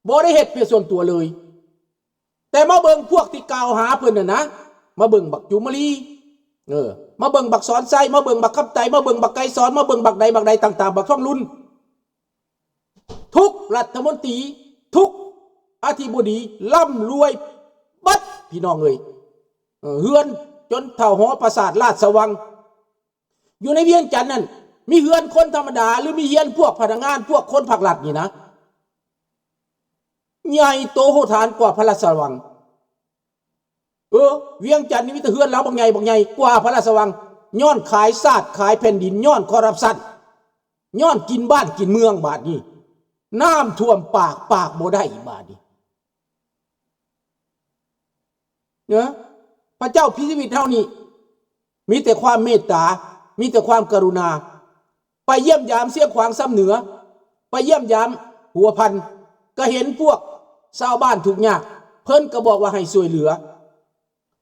ບໍ່ໄດ້ເຮັດເພື່ອສ່ວນຕົວເລີຍ. ແຕ່ມາເບິ່ງພວກທີ່ກ່າວຫາເພິ່ນນັ້ນນະ ມາເບິ່ງບັກຈຸມມະລີ ເອີ ມາເບິ່ງບັກສອນໄຊ ມາເບິ່ງບັກຄຳໄຕ ມາເບິ່ງບັກໄກສອນ ມາເບິ່ງບັກໃດບັກໃດຕ່າງໆ ບັກທອງລຸນ ທຸກລັດຖະມົນຕີ ທຸກອະທິບໍດີ ລ່ຳລວຍເບິດ ພີ່ນ້ອງເອີຍ. ເອີ ເຮືອນຈົນເທົ່າຫໍປາສາດລາດຊະວັງ ຢູ່ໃນວຽງຈັນນັ້ນ ມີເຮືອນຄົນທຳມະດາ ຫຼື ມີເຮືອນພວກພະນັກງານ ພວກຄົນພາກລັດນີ້ນະ ໃຫຍ່ໂຕໂຫດຫານກວ່າພະລາຊະວັງ. ເອີ ວຽງຈັນນີ້ມີແຕ່ເຮືອນລາວບັກໃຫຍ່ ບັກໃຫຍ່ກວ່າພະລາຊະວັງ ຍ້ອນຂາຍຊາດຂາຍແຜ່ນດິນ ຍ້ອນຄອຣັບຊັນ ຍ້ອນກິນບ້ານກິນເມືອງ. ບາດນີ້ນ້ຳຖ້ວມປາກ ປາກບໍ່ໄດ້ບາດນີ້. ເນາະ ພະເຈົ້າພະຊີວິດເຮົານີ້ ມີແຕ່ຄວາມເມດຕາ ມີແຕ່ຄວາມກະລຸນາ. ໄປຢ້ຽມຢາມຊຽງຂວາງຊຳເໜືອ ໄປຢ້ຽມຢາມຫົວພັນ ກະເຫັນພວກຊາວບ້ານທຸກຍາກ ເພິ່ນກະບອກວ່າໃຫ້ຊ່ວຍເຫຼືອ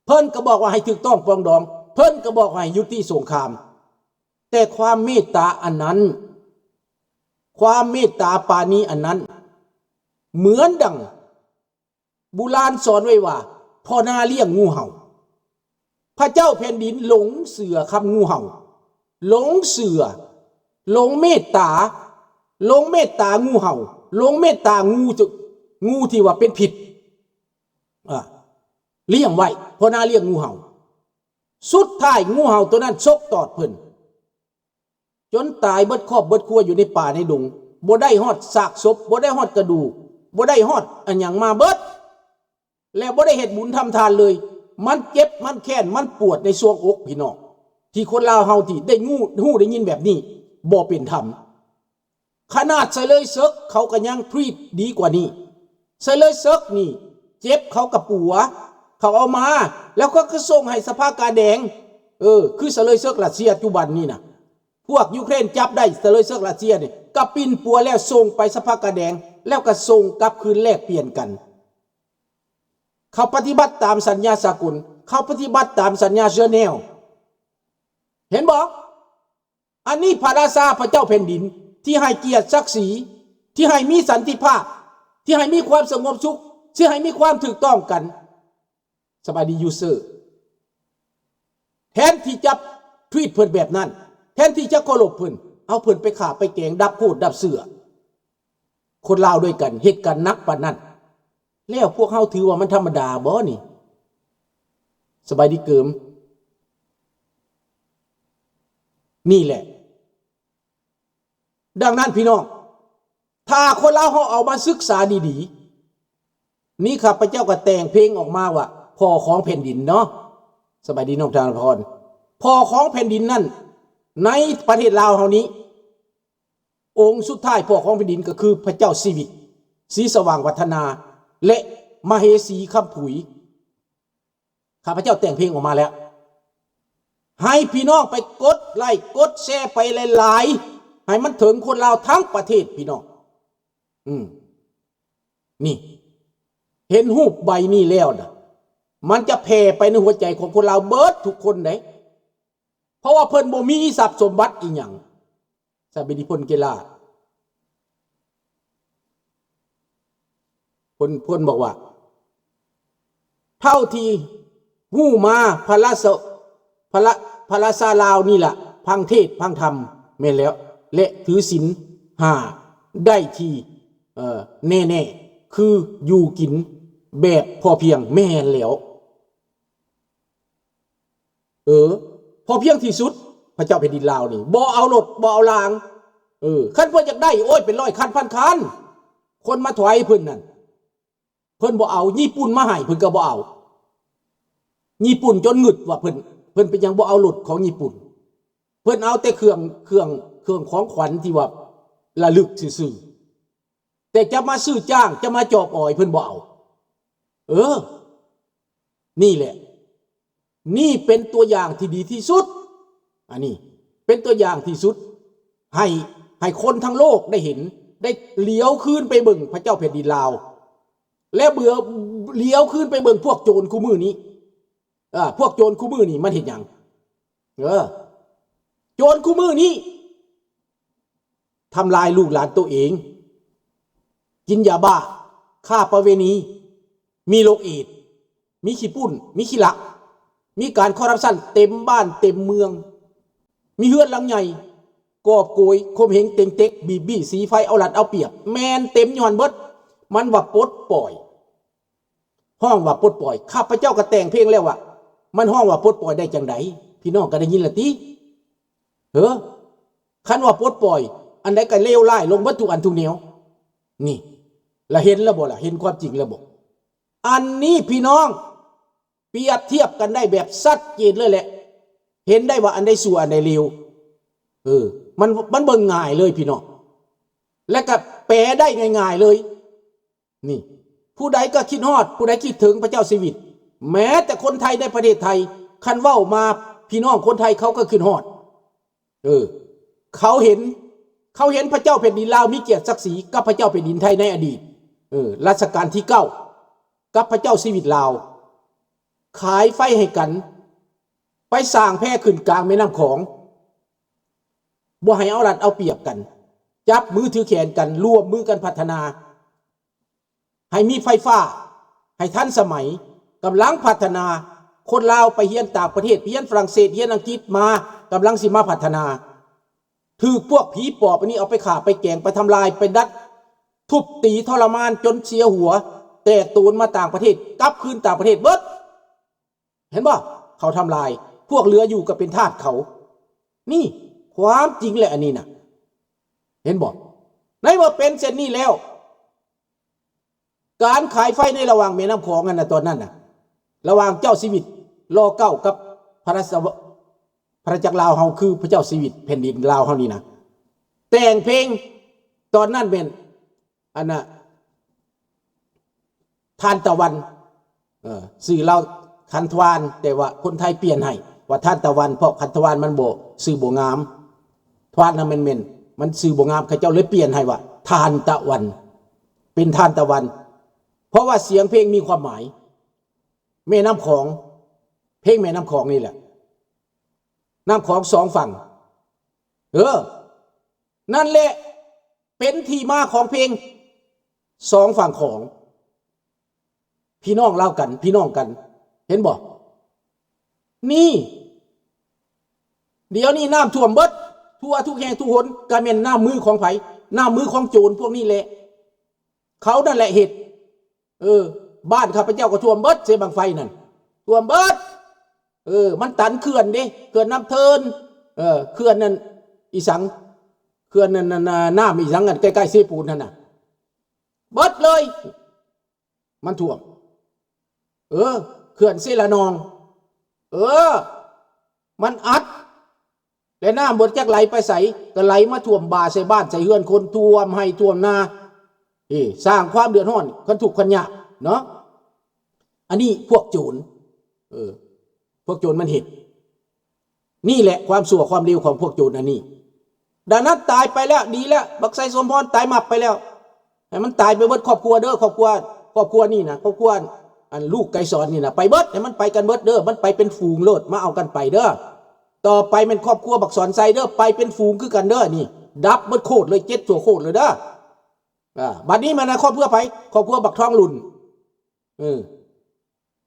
ເພິ່ນກະບອກວ່າໃຫ້ຖືກຕ້ອງປອງດອງ ເພິ່ນກະບອກວ່າໃຫ້ຍຸຕິສົງຄາມ. ແຕ່ຄວາມເມດຕາອັນນັ້ນ ຄວາມເມດຕາປານີອັນນັ້ນ ເໝືອນດັ່ງ ບູຮານສອນໄວ້ວ່າ ພໍ່ນາລ້ຽງງູເຫົ່າ ພະເຈົ້າແຜ່ນດິນຫຼົງເຊື່ອຄຳງູເຫົ່າ ຫຼົງເຊື່ອ ຫຼົງເມດຕາ ຫຼົງເມດຕາງູເຫົ່າ ຫຼົງເມດຕາງູ ງູທີ່ວ່າເປັນພິດ ອາ ລ້ຽງໄວ້ ພໍ່ນາລ້ຽງງູເຫົ່າ. ສຸດທ້າຍງູເຫົ່າໂຕນັ້ນຊົກຕອດເພິ່ນ ຈົນຕາຍເບິດຄອບເບິດຄົວຢູ່ໃນປ່າໃນດົງ ບໍ່ໄດ້ຮອດຊາກສົບ ບໍ່ໄດ້ຮອດກະດູກ ບໍ່ໄດ້ຮອດອັນຫຍັງມາເບິດ ແລະ ບໍ່ໄດ້ເຮັດບຸນທຳທານເລີຍ. ມັນເຈັບ ມັນແຄ້ນ ມັນປວດໃນຊວງອົກ ພີ່ນ້ອງ ທີ່ຄົນລາວເຮົາທີ່ໄດ້ງູ ຮູ້ໄດ້ຍິນແບບນີ້ ບໍ່ເປັນທຳ. ຂະໜາດສະເລີຍເສິກ ເຂົາກໍຍັງທຣີດດີກວ່ານີ້. ສະເລີຍເສິກນີ້ເຈັບ ເຂົາກໍປົວ ເຂົາເອົາມາ ແລ້ວເຂົາກໍສົ່ງໃຫ້ສະພາກາແດງ ເອີ ຄືສະເລີຍເສິກຣັດເຊຍຈຸບັນນີ້ນະ ພວກຢູເຄຣນຈັບໄດ້ສະເລີຍເສິກຣັດເຊຍນີ້ ກໍປິ່ນປົວແລ້ວສົ່ງໄປສະພາກາແດງ ແລ້ວກໍສົ່ງກັບຄືນແລກປ່ຽນກັນ. ເຂົາປະຕິບັດຕາມສັນຍາສາກົນ ເຂົາປະຕິບັດຕາມສັນຍາເຊີແນວ ເຫັນບໍ່? ອັນນີ້ພະລາຊາ ພະເຈົ້າແຜ່ນດິນ ທີ່ໃຫ້ກຽດສັກສີ ທີ່ໃຫ້ມີສັນຕິພາບ ທີ່ໃຫ້ມີຄວາມສະຫງົບສຸກ ທີ່ໃຫ້ມີຄວາມຖືກຕ້ອງກັນ. ສະບາຍດີຢູເຊີ ແທນທີ່ຈະທຣີດເພິ່ນແບບນັ້ນ ແທນທີ່ຈະເຄົາລົບເພິ່ນ ເອົາເພິ່ນໄປຂ້າໄປແກງ ດັບໂຄດດັບເຊື້ອ ຄົນລາວດ້ວຍກັນ ເຮັດກັນໜັກປານນັ້ນ ແລ້ວພວກເຮົາຖືວ່າມັນທຳມະດາບໍ່ນີ້? ສະບາຍດີເກີມ ນີ້ແຫຼະ. ດັ່ງນັ້ນພີ່ນ້ອງ ຖ້າຄົນລາວເຮົາເອົາມາສຶກສາດີໆ ນີ້ຂ້າພະເຈົ້າກໍແຕ່ງເພງອອກມາວ່າ ພໍ່ຂອງແຜ່ນດິນເນາະ. ສະບາຍດີນ້ອງທານະພອນ. ພໍ່ຂອງແຜ່ນດິນນັ້ນ ໃນປະເທດລາວເຮົານີ້ ອົງສຸດທ້າຍພໍ່ຂອງແຜ່ນດິນກໍຄືພະເຈົ້າຊີວິດ ສີສະຫວ່າງວັດທະນາ ແລະ ມະເຫສີຄຳຜຸຍ. ຂ້າພະເຈົ້າແຕ່ງເພງອອກມາແລ້ວ ໃຫ້ພີ່ນ້ອງໄປກົດໄລ້ກົດແຊໄປຫຼາຍໆ ໃຫ້ມັນເຖິງຄົນລາວທັງປະເທດພີ່ນ້ອງ. ອືມ ນີ້ ເຫັນຮູບໃບນີ້ແລ້ວນະ ມັນຈະແຜ່ໄປໃນຫົວໃຈຂອງຄົນລາວເບິດທຸກຄົນເດ້. ເພາະວ່າເພິ່ນບໍ່ມີຊັບສົມບັດອີ່ຫຍັງ. ສະບາຍດີພົນເກລາ ພົນ ພົນບອກວ່າ ເທົ່າທີ່ຮູ້ມາ ພະລາຊະ ພະລາ ພະລາຊາລາວນີ້ລະ ຟັງເທດຟັງທຳ ແມ່ນແລ້ວ ແລະ ຖືສິນຫ້າໄດ້ທີ່ ເອີ ແນ່ໆ ຄືຢູ່ກິນແບບພໍພຽງ ແມ່ນແລ້ວ. ເອີ ພໍພຽງທີ່ສຸດ ພະເຈົ້າແຜ່ນດິນລາວນີ້ ບໍ່ເອົາລົດ ບໍ່ເອົາລາງ. ເອີ ຄັນເພິ່ນຢາກໄດ້ ໂອ້ຍ ເປັນຮ້ອຍຄັນພັນຄັນ ຄົນມາຖວາຍເພິ່ນນັ້ນ ເພິ່ນບໍ່ເອົາ. ຍີ່ປຸ່ນມາໃຫ້ ເພິ່ນກໍບໍ່ເອົາ. ຍີ່ປຸ່ນຈົນງຶດວ່າເພິ່ນ ເພິ່ນເປັນຫຍັງບໍ່ເອົາລົດຂອງຍີ່ປຸ່ນ. ເພິ່ນເອົາແຕ່ເຄື່ອງ ເຄື່ອງ ເຄື່ອງຂອງຂວັນທີ່ວ່າລະລຶກຊື່ໆ. ແຕ່ຈະມາຊື້ຈ້າງ ຈະມາຈອບອອຍ ເພິ່ນບໍ່ເອົາ. ເອີ ນີ້ແຫຼະ ນີ້ເປັນຕົວຢ່າງທີ່ດີທີ່ສຸດ. ອັນນີ້ເປັນຕົວຢ່າງທີ່ສຸດ ໃຫ້ ໃຫ້ຄົນທັງໂລກໄດ້ເຫັນ ໄດ້ຫຼຽວຄືນໄປເບິ່ງພະເຈົ້າແຜ່ນດິນລາວ ແລະ ເບື່ອ ຫຼຽວຄືນໄປເບິ່ງພວກໂຈນຄູ່ມື້ນີ້. ເອີ ພວກໂຈນຄູ່ມື້ນີ້ມັນເຮັດຫຍັງ? ເອີ ໂຈນຄູ່ມື້ນີ້ທຳລາຍລູກຫຼານໂຕເອງ ກິນຢາບ້າ ຄ້າປະເວນີ, ມີໂລກເອດ, ມີຂີ້ປຸ້ນ, ມີຂີ້ລັກ, ມີການຄໍຣັບຊັນເຕັມບ້ານເຕັມເມືອງ, ມີເຮືອນຫຼັງໃຫຍ່ ກອບໂກຍ, ຂົ່ມເຫງເຕັງເຕັກ, ບີບບ້ຽ ສີໄຟ, ເອົາລັດເອົາປຽບ, ແມ່ນເຕັມຢູ່ຫັ້ນເບິດ. ມັນວ່າປົດປ່ອຍ, ຮ້ອງວ່າປົດປ່ອຍ. ຂ້າພະເຈົ້າກໍແຕ່ງເພງແລ້ວວ່າ ມັນຮ້ອງວ່າປົດປ່ອຍໄດ້ຈັ່ງໃດ? ພີ່ນ້ອງກໍໄດ້ຍິນລະຕິ? ເອີ ຄັນວ່າປົດປ່ອຍ ອັນໃດກໍເລວຮ້າຍລົງເບິດທຸກອັນທຸກແນວ. ນີ້ ລະເຫັນລະບໍ່ລະ? ເຫັນຄວາມຈິງລະບໍ່? ອັນນີ້ພີ່ນ້ອງ ປຽບທຽບກັນໄດ້ແບບຊັດເຈນເລີຍແຫຼະ. ເຫັນໄດ້ວ່າອັນໃດຊົ່ວ ອັນໃດເລວ. ເອີ ມັນ ມັນເບິ່ງງ່າຍເລີຍພີ່ນ້ອງ ແລະກະແປໄດ້ງ່າຍໆເລີຍ. ນີ້ ຜູ້ໃດກໍຄິດຮອດ ຜູ້ໃດຄິດເຖິງພະເຈົ້າຊີວິດ, ແມ້ແຕ່ຄົນໄທໃນປະເທດໄທ ຄັນເວົ້າມາ ພີ່ນ້ອງຄົນໄທເຂົາກໍຄິດຮອດ. ເອີ ເຂົາເຫັນ ເຂົາເຫັນພະເຈົ້າແຜ່ນດິນລາວມີກຽດສັກສີກັບພະເຈົ້າແຜ່ນດິນໄທໃນອະດີດ. ເອີ ລັດຊະການທີເກົ້າ ກັບພະເຈົ້າຊີວິດລາວ ຂາຍໄຟໃຫ້ກັນ, ໄປສ້າງແພຂຶ້ນກາງແມ່ນ້ຳຂອງ, ບໍ່ໃຫ້ເອົາລັດເອົາປຽບກັນ, ຈັບມືຖືແຂນກັນ, ຮ່ວມມືກັນພັດທະນາ ໃຫ້ມີໄຟຟ້າ ໃຫ້ທັນສະໄໝ, ກຳລັງພັດທະນາ. ຄົນລາວໄປຮຽນຕ່າງປະເທດ, ຮຽນຝຣັ່ງເສດ, ຮຽນອັງກິດມາ, ກຳລັງຊິມາພັດທະນາ. ຖືກພວກຜີປອບອັນນີ້ເອົາໄປຂ້າ, ໄປແກງ, ໄປທຳລາຍ, ໄປດັດ, ທຸບຕີ, ທໍລະມານຈົນເສຍຫົວ, ແຕກໂຕນມາຕ່າງປະເທດ, ກັບຄືນຕ່າງປະເທດເບິດ. ເຫັນບໍ່? ເຂົາທຳລາຍ, ພວກເຫຼືອຢູ່ກໍເປັນທາດເຂົາ. ນີ້ຄວາມຈິງແຫຼະອັນນີ້ນະ. ເຫັນບໍ່? ໃນເມື່ອເປັນເຊັ່ນນີ້ແລ້ວ, ການຂາຍໄຟໃນລະຫວ່າງແມ່ນ້ຳຂອງຫັ້ນນະ, ຕອນນັ້ນນະ, ລະຫວ່າງເຈົ້າຊີວິດ ລ ເກົ້າ ກັບພະລາຊະ ພະລາຊະຈັກລາວເຮົາ ຄືພະເຈົ້າຊີວິດແຜ່ນດິນລາວເຮົານີ້ນະ, ແຕ່ງເພງຕອນນັ້ນແມ່ນ ອັນນະ ທານຕະວັນ, ເອີ ຊື່ລາວຄັນທວານ, ແຕ່ວ່າຄົນໄທປ່ຽນໃຫ້ວ່າທານຕະວັນ ເພາະຄັນທະວານມັນບໍ່ ຊື່ບໍ່ງາມ, ທວານນະແມ່ນໆ ມັນຊື່ບໍ່ງາມ, ເຂົາເຈົ້າເລີຍປ່ຽນໃຫ້ວ່າທານຕະວັນ, ເປັນທານຕະວັນ, ເພາະວ່າສຽງເພງມີຄວາມໝາຍ. ແມ່ນ້ຳຂອງ, ເພງແມ່ນ້ຳຂອງນີ້ແຫຼະ, ນ້ຳຂອງສອງຝັ່ງ. ເອີ ນັ້ນແຫຼະ ເປັນທີ່ມາຂອງເພງສອງຝັ່ງຂອງ ພີ່ນ້ອງລາວກັນ, ພີ່ນ້ອງກັນ, ເຫັນບໍ່? ນີ້ ດຽວນີ້ນ້ຳຖ້ວມເບິດ ທົ່ວທຸກແຫ່ງທຸກຫົນ, ກະແມ່ນນ້ຳມືຂອງໃຜ? ນ້ຳມືຂອງໂຈນພວກນີ້ແຫຼະ, ເຂົານັ້ນແຫຼະເຮັດ. ເອີ ບ້ານຂ້າພະເຈົ້າກໍຖ້ວມເບິດ, ເຊບັ້ງໄຟນັ້ນຖ້ວມເບິດ. ເອີ ມັນຕັນເຂື່ອນເດ້, ເຂື່ອນນ້ຳເທີນ, ເອີ ເຂື່ອນນັ້ນອີຫຍັງ, ເຂື່ອນນັ້ນ ນັ້ນ ນ້ຳອີຫຍັງ ອັນໃກ້ໆເຊປູນຫັ້ນນະ, ເບິດເລີຍ ມັນຖ້ວມ. ເອີ ເຂື່ອນເຊລະນອງ, ເອີ ມັນອັດ ແລະ ນ້ຳບໍ່ຈັກໄຫຼໄປໃສ ກໍໄຫຼມາຖ້ວມບ່າໃສ່ບ້ານໃສ່ເຮືອນຄົນ, ຖ້ວມໄຮ່ຖ້ວມນາ, ເອີ ສ້າງຄວາມເດືອດຮ້ອນ ຄັນທຸກຄັນຍາກເນາະ. ອັນນີ້ພວກໂຈນ, ເອີ ພວກໂຈນມັນເຮັດ. ນີ້ແຫຼະຄວາມຊົ່ວຄວາມເລວຂອງພວກໂຈນອັນນີ້. ດັ່ງນັ້ນຕາຍໄປແລ້ວ ດີແລ້ວ, ບັກໄຊສົມພອນຕາຍໝັບໄປແລ້ວ, ໃຫ້ມັນຕາຍໄປເບິດຄອບຄົວເດີ, ຄອບຄົວ ຄອບຄົວນີ້ນະ, ຄອບຄົວ ອັນລູກໄກສອນນີ້ນະ, ໄປເບິດ, ໃຫ້ມັນໄປກັນເບິດເດີ, ມັນໄປເປັນຝູງໂລດ, ມາເອົາກັນໄປເດີ. ຕໍ່ໄປແມ່ນຄອບຄົວບັກສອນໄຊເດີ, ໄປເປັນຝູງຄືກັນເດີ, ນີ້ດັບເບິດໂຄດເລີຍ, ເຈັດຊົ່ວໂຄດເລີຍເດີ. ອາ ບັດນີ້ມາໃນຄອບຄົວໃຜ? ຄອບຄົວບັກທອງລຸນ. ເອີ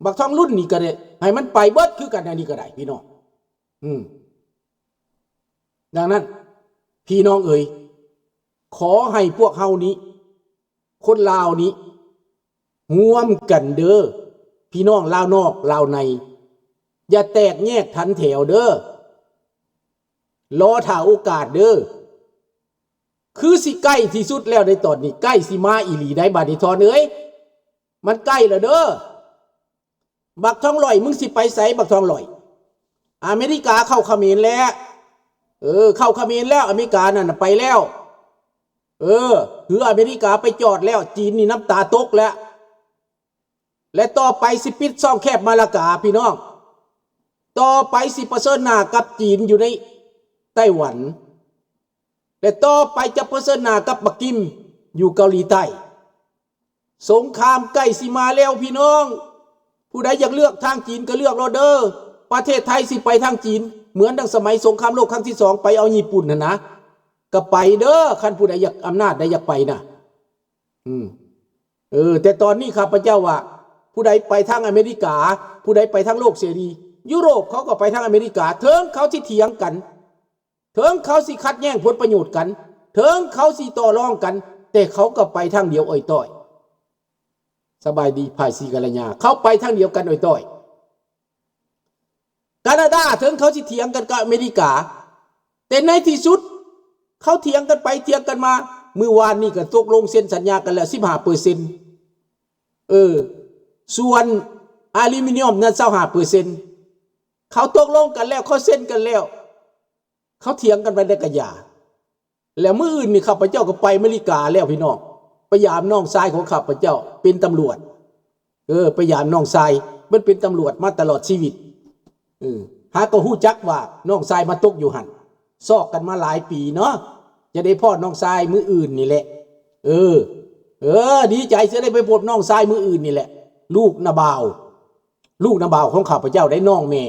ບັກທອງລຸນນີ້ກໍໄດ້ ໃຫ້ມັນໄປເບິດຄືກັນ, ອັນນີ້ກໍໄດ້ພີ່ນ້ອງ. ອືມ ດັ່ງນັ້ນ ພີ່ນ້ອງເອີຍ, ຂໍໃຫ້ພວກເຮົານີ້ ຄົນລາວນີ້ ຮ່ວມກັນເດີ, ພີ່ນ້ອງລາວນອກລາວໃນ, ຢ່າແຕກແຍກຖັນແຖວເດີ, ລໍຖ້າໂອກາດເດີ. ຄືຊິໃກ້ທີ່ສຸດແລ້ວໃດ໋, ຕອນນີ້ໃກ້ຊິມາອີ່ຫຼີໃດ໋ ບາດນີ້ທອນເອີຍ, ມັນໃກ້ແລ້ວເດີ. ບັກທອງຫຼອຍ ມຶງຊິໄປໃສບັກທອງຫຼອຍ? ອາເມລິກາເຂົ້າຂະເໝນແລ້ວ. ເອີ ເຂົ້າຂະເໝນແລ້ວ, ອາເມລິການັ້ນນະໄປແລ້ວ. ເອີ ເຮືອອາເມລິກາໄປຈອດແລ້ວ, ຈີນນີ້ນ້ຳຕາຕົກແລ້ວ. ແລະ ຕໍ່ໄປຊິປິດຊ່ອງແຄບມາລາກາ ພີ່ນ້ອງ. ຕໍ່ໄປຊິປະເຊີນໜ້າກັບຈີນຢູ່ໃນໄຕ້ຫວັນ. ແລະ ຕໍ່ໄປຈະປະເຊີນໜ້າກັບບັກກິມຢູ່ເກົາຫຼີໃຕ້. ສົງຄາມໃກ້ຊິມາແລ້ວພີ່ນ້ອງ, ຜູ້ໃດຢາກເລືອກທາງຈີນກໍເລືອກໂລດເດີ. ປະເທດໄທຊິໄປທາງຈີນ ເໝືອນດັ່ງສະໄໝສົງຄາມໂລກຄັ້ງທີສອງ ໄປເອົາຍີ່ປຸ່ນຫັ້ນນະ, ກໍໄປເດີ, ຄັນຜູ້ໃດຢາກອຳນາດໃດຢາກໄປນະ. ອືມ ເອີ ແຕ່ຕອນນີ້ຂ້າພະເຈົ້າວ່າ ຜູ້ໃດໄປທາງອາເມລິກາ ຜູ້ໃດໄປທາງໂລກເສລີ ຢູໂຣບເຂົາກໍໄປທາງອາເມລິກາ ເຖິງເຂົາຊິຖຽງກັນ ເຖິງເຂົາຊິຂັດແຍ່ງຜົນປະໂຫຍດກັນ ເຖິງເຂົາຊິຕໍ່ລອງກັນ ແຕ່ເຂົາກໍໄປທາງດຽວອ້ອຍຕ້ອຍ. ສະບາຍດີ ພາຍສີກັນລະຍາ ເຂົາໄປທາງດຽວກັນອ້ອຍຕ້ອຍ. ການາດາ ເຖິງເຂົາຊິຖຽງກັນກັບອາເມລິກາ ແຕ່ໃນທີ່ສຸດ ເຂົາຖຽງກັນໄປຖຽງກັນມາ ມື້ວານນີ້ກໍຕົກລົງເຊັນສັນຍາກັນແລ້ວ ສິບຫ້າເປີເຊັນ ເອີ ສ່ວນອາລູມິນຽມນັ້ນ ຊາວຫ້າເປີເຊັນ ເຂົາຕົກລົງກັນແລ້ວ ເຂົາເຊັນກັນແລ້ວ ເຂົາຖຽງກັນໄປໄດ້ກະຢ່າ. ແລ້ວມື້ອື່ນນີ້ຂ້າພະເຈົ້າກໍໄປອາເມລິກາແລ້ວພີ່ນ້ອງ ໄປຢາມນ້ອງຊາຍຂອງຂ້າພະເຈົ້າເປັນຕຳຫຼວດ ເອີ ໄປຢາມນ້ອງຊາຍ ມັນເປັນຕຳຫຼວດມາຕະຫຼອດຊີວິດ ເອີ ຫາກໍຮູ້ຈັກວ່ານ້ອງຊາຍມາຕົກຢູ່ຫັ້ນ ຊອກກັນມາຫຼາຍປີເນາະ ຈະໄດ້ພໍ້ນ້ອງຊາຍມື້ອື່ນນີ້ແຫຼະ ເອີ ເອີ ດີໃຈຊິໄດ້ໄປພົບນ້ອງຊາຍມື້ອື່ນນີ້ແຫຼະ ລູກນ້າບ່າວ ລູກນ້າບ່າວຂອງຂ້າພະເຈົ້າໄດ້ ນ້ອງແມ່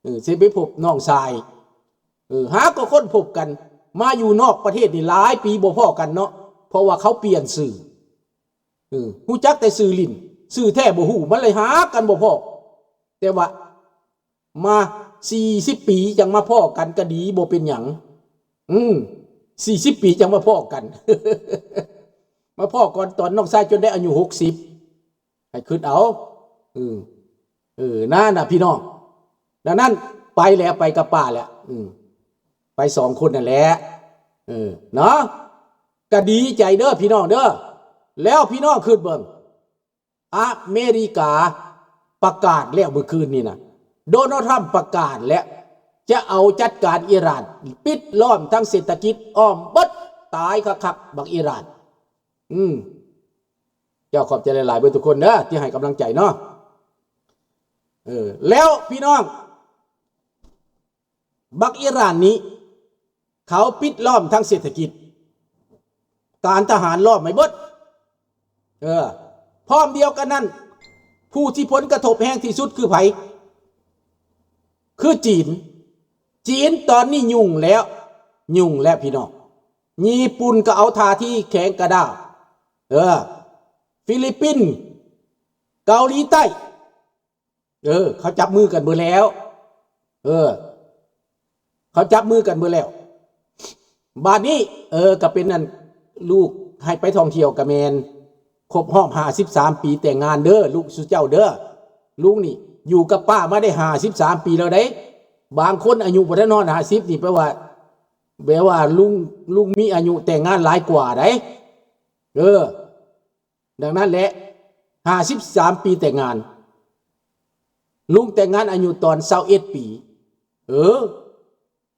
ເອີ ຊິໄປພົບນ້ອງຊາຍ ເອີ ຫາກໍຄົ້ນພົບກັນ ມາຢູ່ນອກປະເທດນີ້ຫຼາຍປີບໍ່ພໍ້ກັນເນາະ ເພາະວ່າເຂົາປ່ຽນຊື່ ເອີ ຮູ້ຈັກແຕ່ຊື່ຫຼິ້ນ ຊື່ແທ້ບໍ່ຮູ້ ມັນເລີຍຫາກັນບໍ່ພໍ້ ແຕ່ວ່າມາສີ່ສິບປີຈັ່ງມາພໍ້ກັນກໍດີ ບໍ່ເປັນຫຍັງ ອືມ ສີ່ສິບປີຈັ່ງມາພໍ້ກັນ ມາພໍ້ກ່ອນຕອນນ້ອງຊາຍຈົນໄດ້ອາຍຸຫົກສິບ ໃຫ້ຄິດເອົາ ເອີ ເອີ ນັ້ນນະພີ່ນ້ອງ ດັ່ງນັ້ນໄປແລ້ວ ໄປກັບປ້າແລ້ວ ອືມ ໄປສອງຄົນນັ້ນແຫຼະ ເອີ ເນາະ ກະດີໃຈເດີພີ່ນ້ອງເດີ ແລ້ວພີ່ນ້ອງຄິດເບິ່ງ ອາເມລິກາປະກາດແລ້ວມື້ຄືນນີ້ນະ ໂດນັລ ທຣຳປະກາດແລ້ວ ຈະເອົາຈັດການອີຣານ ປິດລ້ອມທາງເສດຖະກິດ ອ້ອມເບິດ ຕາຍຄັກໆ ບັກອີຣານ ອືມ ເຈົ້າຂອບໃຈຫຼາຍໆເບິດທຸກຄົນເດີ ທີ່ໃຫ້ກຳລັງໃຈເນາະ ເອີ ແລ້ວພີ່ນ້ອງ ບັກອີຣານນີ້ ເຂົາປິດລ້ອມທາງເສດຖະກິດ ການທະຫານລ້ອມໄວ້ເບິດ ເອີ ພ້ອມດຽວກັນນັ້ນ ຜູ້ທີ່ຜົນກະທົບແຮງທີ່ສຸດຄືໃຜ? ຄືຈີນ ຈີນຕອນນີ້ຫຍຸ້ງແລ້ວ ຫຍຸ້ງແລ້ວພີ່ນ້ອງ ຍີ່ປຸ່ນກໍເອົາທ່າທີແຂງກະດ້າງ ເອີ ຟີລິບປິນ ເກົາຫຼີໃຕ້ ເອີ ເຂົາຈັບມືກັນເບິດແລ້ວ ເອີ ເຂົາຈັບມືກັນເບິດແລ້ວ ບາດນີ້ ເອີ ກໍເປັນອັນ ລູກໃຫ້ໄປທ່ອງທ່ຽວກໍແມ່ນ ຄົບຮອບຫ້າສິບສາມປີແຕ່ງງານເດີ ລູກສູ່ເຈົ້າເດີ ລຸງນີ້ຢູ່ກັບປ້າມາໄດ້ຫ້າສິບສາມປີແລ້ວເດ້ ບາງຄົນອາຍຸບໍ່ທັນຮອດຫ້າສິບນີ້ ແປວ່າ ແປວ່າລຸງ ລຸງມີອາຍຸແຕ່ງງານຫຼາຍກວ່າໃດ໋ ເອີ ດັ່ງນັ້ນແຫຼະ ຫ້າສິບສາມປີແຕ່ງງານ ລຸງແຕ່ງງານອາຍຸຕອນຊາວເອັດປີ ເອີ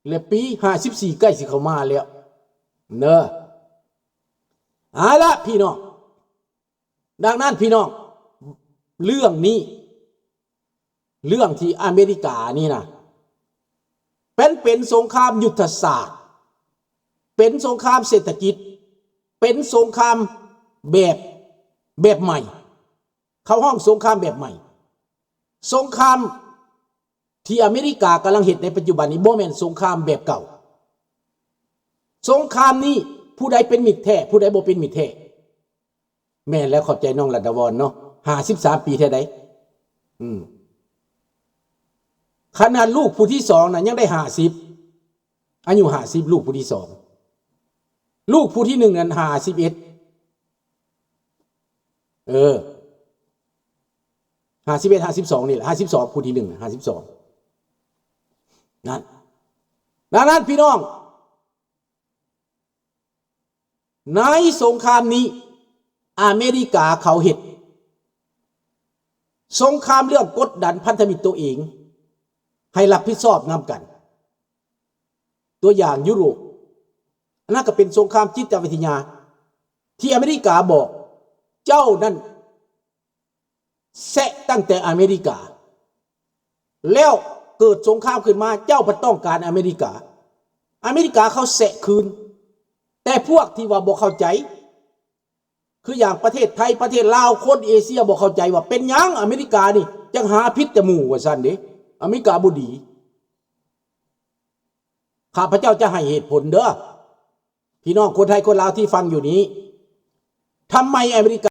ແລະ ປີຫ້າສິບສີ່ໃກ້ຊິເຂົ້າມາແລ້ວເນີ ເອົາລະພີ່ນ້ອງ ດັ່ງນັ້ນພີ່ນ້ອງ ເລື່ອງນີ້ ເລື່ອງທີ່ອາເມລິການີ້ນະ ເປັນ ເປັນສົງຄາມຍຸດທະສາດ ເປັນສົງຄາມເສດຖະກິດ ເປັນສົງຄາມແບບ ແບບໃໝ່ ເຂົາຮ້ອງສົງຄາມແບບໃໝ່ ສົງຄາມທີ່ອາເມລິກາກຳລັງເຮັດໃນປັດຈຸບັນນີ້ ບໍ່ແມ່ນສົງຄາມແບບເກົ່າ ສົງຄາມນີ້ຜູ້ໃດເປັນມິດແທ້ ຜູ້ໃດບໍ່ເປັນມິດແທ້ ແມ່ນແລ້ວ ຂອບໃຈນ້ອງລັດດາວອນເນາະ ຫ້າສິບສາມປີແທ້ໃດ ອືມ ຂະໜາດລູກຜູ້ທີສອງນະຍັງໄດ້ຫ້າສິບ ອາຍຸຫ້າສິບ ລູກຜູ້ທີສອງ ລູກຜູ້ທີໜຶ່ງນັ້ນຫ້າສິບເອັດ ເອີ ຫ້າສິບເອັດ ຫ້າສິບສອງນີ້ແຫຼະ ຫ້າສິບສອງ ຜູ້ທີໜຶ່ງ ຫ້າສິບສອງ ນັ້ນ ດັ່ງນັ້ນພີ່ນ້ອງ ໃນສົງຄາມນີ້ ອາເມລິກາເຂົາເຮັດສົງຄາມເລື່ອງກົດດັນພັນທະມິດໂຕເອງໃຫ້ຮັບຜິດຊອບນຳກັນ ຕົວຢ່າງຢູໂຣບ ອັນນັ້ນກໍເປັນສົງຄາມຈິດຕະວິທະຍາ ທີ່ອາເມລິກາບອກ ເຈົ້ານັ້ນ ແຊະຕັ້ງແຕ່ອາເມລິກາ ແລ້ວເກີດສົງຄາມຂຶ້ນມາ ເຈົ້າພັດຕ້ອງການອາເມລິກາ ອາເມລິກາເຂົາແຊະຄືນ ແຕ່ພວກທີ່ວ່າບໍ່ເຂົ້າໃຈ ຄືຢ່າງປະເທດໄທ ປະເທດລາວ ຄົນເອເຊຍບໍ່ເຂົ້າໃຈວ່າເປັນຫຍັງອາເມລິການີ້ຈັ່ງຫາຜິດແຕ່ໝູ່ວ່າຊັ້ນເດ້ ອາເມລິກາບໍ່ດີ ຂ້າພະເຈົ້າຈະໃຫ້ເຫດຜົນເດີ້ ພີ່ນ້ອງຄົນໄທຄົນລາວທີ່ຟັງຢູ່ນີ້ ທຳໄມອາເມລິກ